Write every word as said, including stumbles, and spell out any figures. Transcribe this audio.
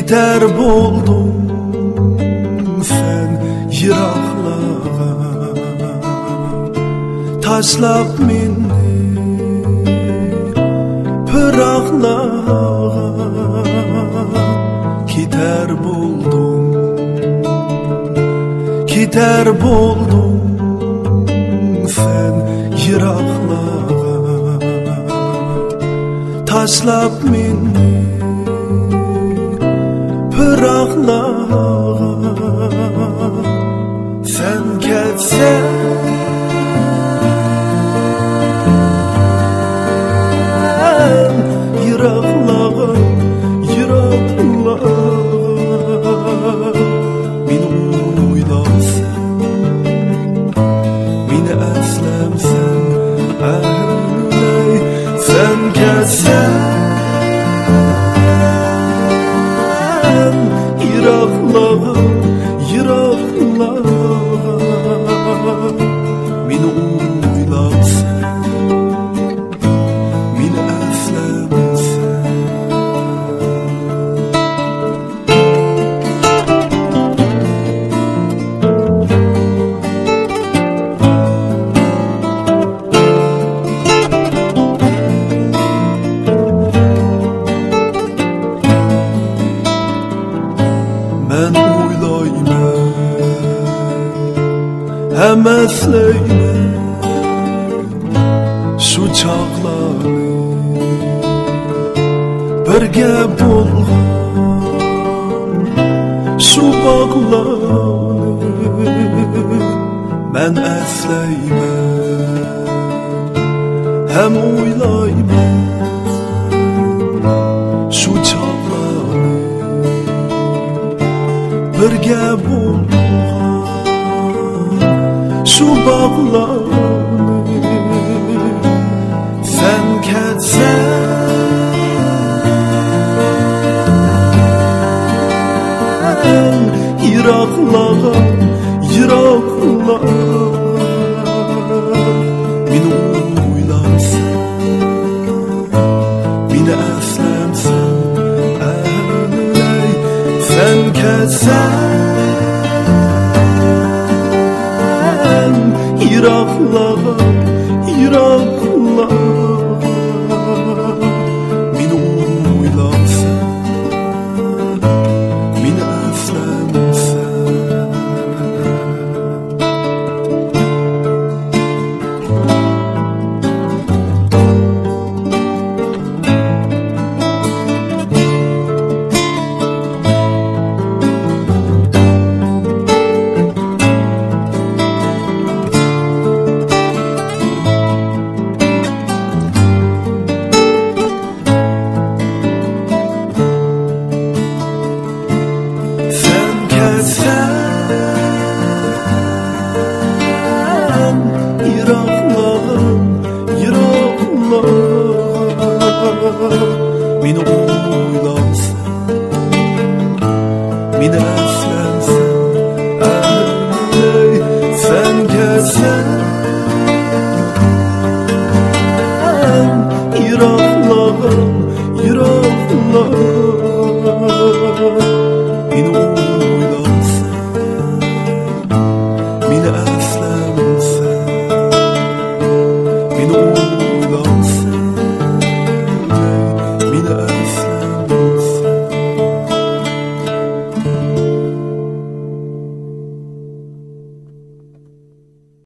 كېتەر بولدۇڭ سەن يىراقلارغا، تاشلاپ مېنى پىراقلارغا. كېتەر بولدۇڭ، كېتەر بولدۇڭ سەن يىراقلارغا، تاشلاپ مېنى پىراقلارغا. سەن كەتسەڭ يىراقلارغا، يىراقلارغا، مېنى ئويلامسەن، مېنى ئەسلەمسەن، ئەي، سەن كەتسەڭ يىراقلارغا، يىراقلارغا، مېنى ئويلامسەن، مېنى ئەسلەمسەن. مەن ئويلايمەن ھەم ئەسلەيمەن شۇ چاغلارنى، بىرگە بولغان شۇ باغلارنى. مەن ئەسلەيمەن ھەم ئويلايمەن شۇ چاغلارنى، بىرگە بولغان شۇ باغلارنى. سەن كەتسەڭ يىراقلارغا، يىراقلارغا، مېنى ئويلامسەن، مېنى ئەسلەمسەن، ئەي، سەن كەتسەڭ يىراقلارغا، يىراقلارغا، مېنى ئويلامسەن، مېنى ئەسلەمسەن. سەن كەتسەڭ يىراقلارغا، يىراقلارغا، مېنى ئويلامسەن، مېنى ئەسلەمسەن، ئەي، سەن كەتسەڭ يىراقلارغا، يىراقلارغا، مېنى